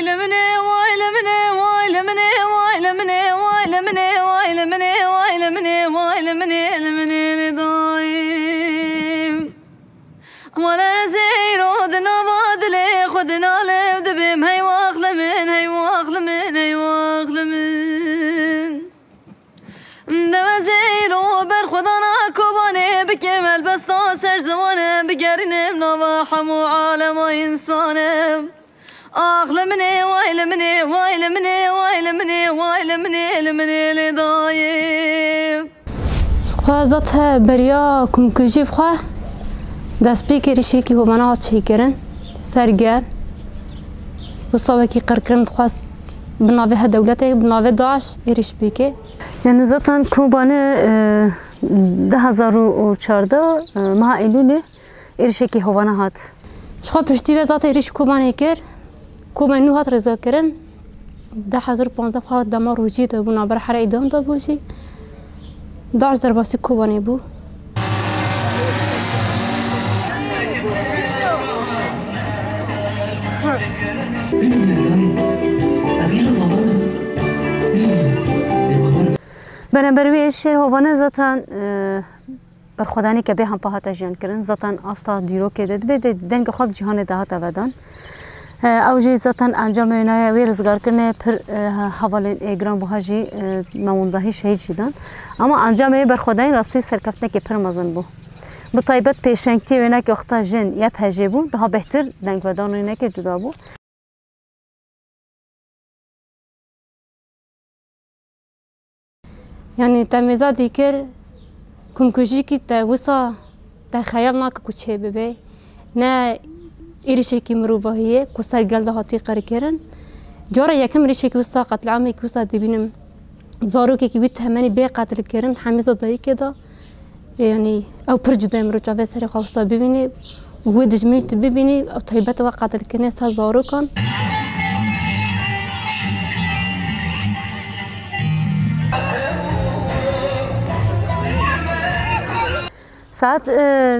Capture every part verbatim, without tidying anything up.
Li min ê, way li min ê, way li min ê, way li min ê, way li min ê, way li min ê, way li min ê, way li min ê, li min ê, li min ê, li dayê. Wele ez ê îro di nava dilê xwe dinalim dibêm, hey wax li min, hey wax li min, hey wax li min. Dewe zêro ber xwedana Kobanê bikim, helbesta ser ziwanim bigerînim, nava hemû alema însanim. Ax li min ê, way li min ê, way li min ê, way li min ê, way li min ê, li min ê lê dayê. Xwe zat he beriya kumkujî bi xwe dest pê kir, îşekî hovana hat çêkirin, sergel. Wisa wekî qirkirin dixwest bi navê he dewletê, bi navê DAIŞ êrîş bike. Yani zaten Kobanê, e, du hezar û çardeh, e, meha Eylûlê êrişekî hovana hat. Ji xwe piştî ve zaten êrîş Kobanê kir. Kobanê nû hat rêzekirin. Du hezar û panzdeh xwe dema rojî de bû, navber herê îdam de bû jî. DAIŞ derbasî Kobanê bû. Beramber wê êrişê hovane zaten, e, berxwedaneke bê hempa hate jiyan kirin. Zaten asta dîrokê de dibe de dengê xwe bi cîhanê de hate vedan. E, ew jî zaten encamê wênaya wê rizgarkirinê pir, e, hevalên ê giran buha jî, e, mewindahî şehîd jî dan. Ama encamê wê berxwedanî rastî serkeftinekê pir mezin bû. Bi taybet pêşengtiyê wênekê wexta jin Y P G bû, daha bêhtir dengvedan wênekê cuda bû. Yanî te mêza dîkir, kumkujîkî te wisa te xeyal nake ku çê bibe. Ne êrişekî mirovahî ye ku ser gel de hatî qirkirin. Cara yekem êrişekî wisa, qetlîamekî wisa dibînim. Zarokekî wî temenî bê qetilkirin, hemîza dayikê de. Yanî ew pir cuda ye, mirov çavê serê xwe wisa bibîne û wê dijminî tu bibînî, ew taybet e wê qetilkirinê ser zarokan. Saet, e,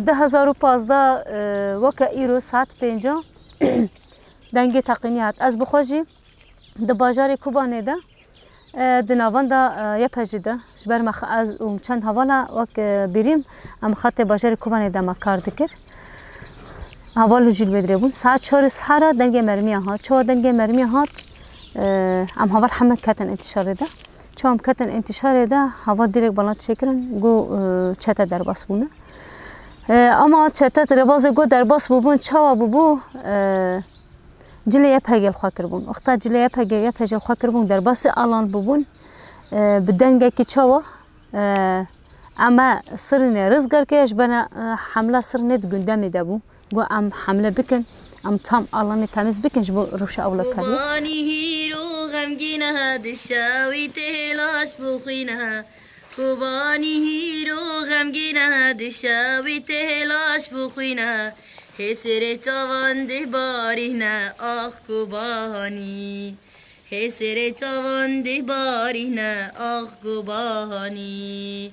du hezar û pazdeh, e, weke îro saet pênca dengê teqînî hat. Ez bi xwe jî di bajarê Kobanê de, e, di navenda, e, Y P G de, ji ber me xe-, ez û çend hevala wek, e, birîm, em xetê bajarê Kobanê de me kar dikir. Heval jî li wê dirê bûn. Saet çarê sihara dengê mermiya hat. Çawa dengê mermiya hat, e, em heval heme ketin întişarê de. Çawa em ketin întişarê de, heval dirêk bala çêkirin, got, e, çete derbas bûne. E, ama çete rêbazê got derbas bûbûn, çawa bûbû, e, Cilê Y P G li xwe kiribûn. Wexta cilê Y P G, Y P G li xwe kiribûn, derbasî alan bûbûn, e, bi dengekî çawa, e, em e sirînê rizgar kiriye, ji bena, e, hemla sirînê di gundemê de bû. Got, em hemle bikin, em tam alanê temîz bikin ji bo rewşa ewlekariyê. Kobanî hîro xemgîn e, dişa wî tê laş bixwîne. Kobanî hîro xemgîn e, dişa wî tê laş bixwîne. Hê serê çavan dê barîne, ax Kobanî. Hê serê çavan dê barîne, ax Kobanî.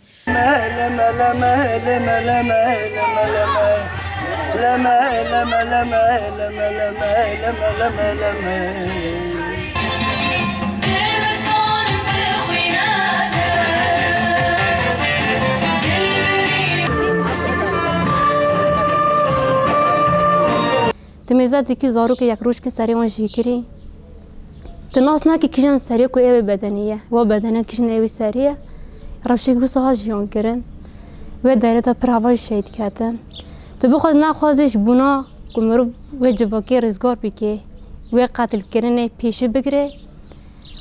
Di mêza dikî zarokê yek rojkî serê wan jêkirî. Tu nas nakî kîjan serê ku ê wê bedenê ye. Wa bedene kîjan ê wê serê ye. Rewşek wisa hat jiyan kirin. Wê derê de pir heval jî şehîd ketin. Tu bixwaz nexwazî ji bona ku mirov wê civakê rizgar bike, wê qetilkirinê pêşî bigire.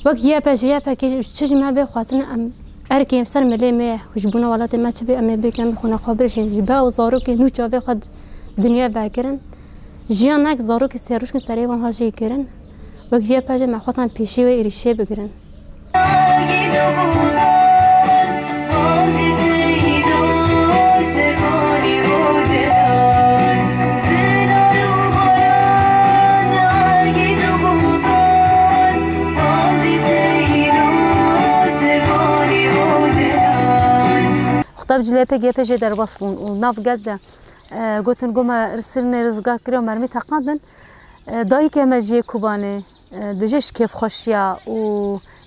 Wek Y P G, Y P G çi ji me bê xwestin em erkê ser milê me ye. Ji bona welatê me çi bê em ê bikin, em xwe nexwe birjin. Ji ber zarokê nû çavê xwe dinyê vekirin. Jiyanek zarokê sê rojkî serê wan hat jêkirin. Wek Y P G me xwestin pêşî wê êrîşê bigirin. Wexta bi cilê Y P G, Y P G derbas bûn û nav gel de, e, gotin, got me sirînê rizgar kiriye û mermî teqandin. E, dayikê me jî yê Kobanê, e, dibêje ji kêfxweşiya û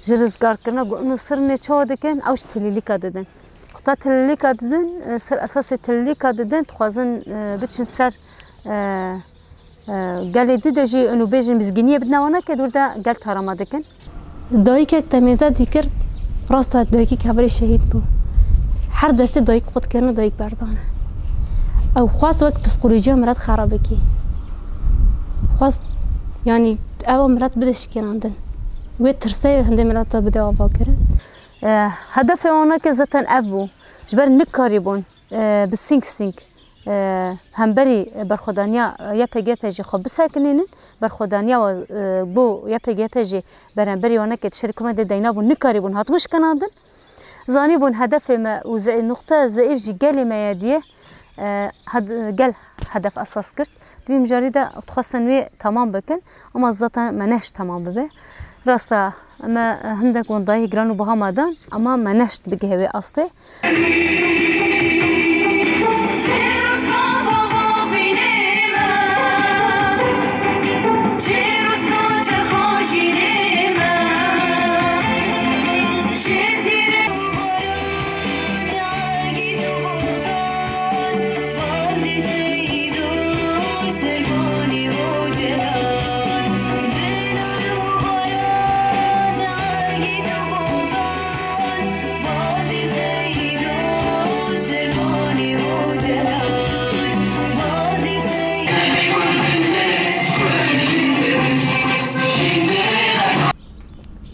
ji rizgarkirina ku ino sirnê çawa dikin, ew ji tilîlîka didin. Xwe ta tilîlîka didin, e, ser esasê tilîlîka didin, dixwazin, e, biçin ser, e, e, gelê dû de jî û bêjin mizgîniyê bidine wana ke dûr de gel tarama dikin. Dayikek temêze dîkir, rasta dayikî kevirê şehîd bû. Her destê dayik qut kirine, dayik berdane. Ew xwest wek psîkolojiya milet xera bikî. Xwest, yanî, ewa milet bide şikênandin. Wê tirseyê hindê mileta bide avakirin. E, hedefê wana ke zaten ev bû. Ji ber nikarîbûn, e, bi sîng sîng, e, hemberî berxwedaniya Y P G P jî xwe bisekinînin, berxwedaniya wa, e, bo Y P G P jî beramberî wana ke di şerê hikûmetê de deyna bûn, nikarîbûn, hatibûn şikênandin. Zanîbûn hedefê me û ze-, nuqte zeîf jî gelê me ye diye, e, hed-, gel hedef esas girt. Di vî mijarî de dixwestin wê temam bikin, ama zaten me neşt temam bibe. Rast e, me hindek wendayî giran û biha me dan, ama me neşt bigihe wê astê.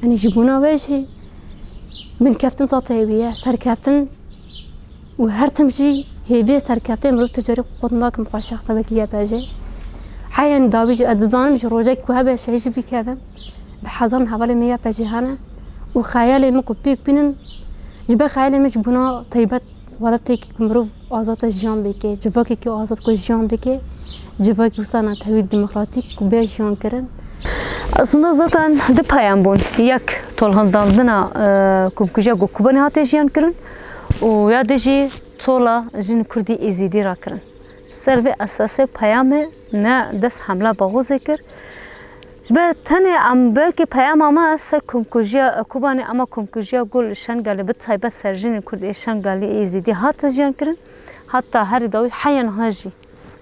Yanî ji bona we jî binkeftin zata hêvî ye, serkeftin û her tim jî hêviyê serkefteyê mirov tu carî xwe nakin bi xwe şexsa wekî Y P G. Heya dawî jî ez dizanim ji rojek ku hebe şehîd jî bikevim. Bi hezaran hevalê me Y P G hene û xeyalê min ku pêk bînin, ji ber xeyalê min ji bona taybet welatekî ku mirov azad e jiyan bike, civakekî azad ku jiyan bike, civakî wisa netewî demokratîk ku bê jiyan kirin. Aslında zaten du peyam bûn. Yek tolhildandina, e, komkujiya ku Kobanê hate jiyan kirin û ya de jî tola jin Kurdî Êzîdî rakirin. Ser vê esasê peyamê ne dest hemla Baxozê kir. Ji ber tenê em belkî peyama me ser komkujiya Kobanê, ama komkujiya ku li Şengalê bi taybet ser jinên Kurd ê Şengalî Êzîdî hate jiyan kirin. Heta herî dawî heya niha jî,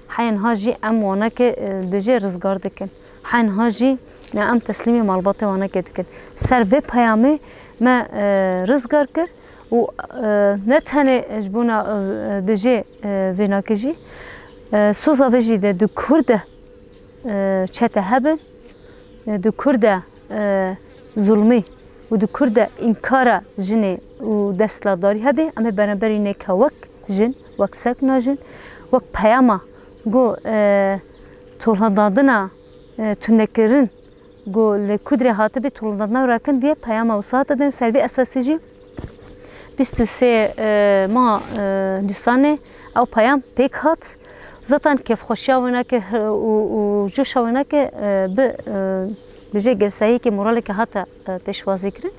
heya niha jî em wanekê, e, dibêje rizgar dikin. Heya niha jî, e, em teslîmê malbatê wanekê dikin. Ser vê peyamê me, e, rizgar kir û, e, ne tenê ji bona, e, dibêje, e, vênakê jî, e, soza vê jî de di Kurd de, e, çete hebin, e, di Kurd de, e, zulmî û di Kurd de înkara jinê û desthilatdarî hebe, em ê beramberî neke wek jin, wek sekna jin, wek peyama ku, e, tolhildandina, e, tunekirin ku li Kudrê hatibî tolhildandina rakin diye peyama wisa hate din. Ser vê esasî jî bîst û sê, e, ma, e, Nîsanê ew peyam pêk hat. Zaten kêfxweşiya wêneke, e, û, û coşa wêneke, e, bi, e, bêje girseyiyekê, moraleke hate, e, pêşwazî kirin.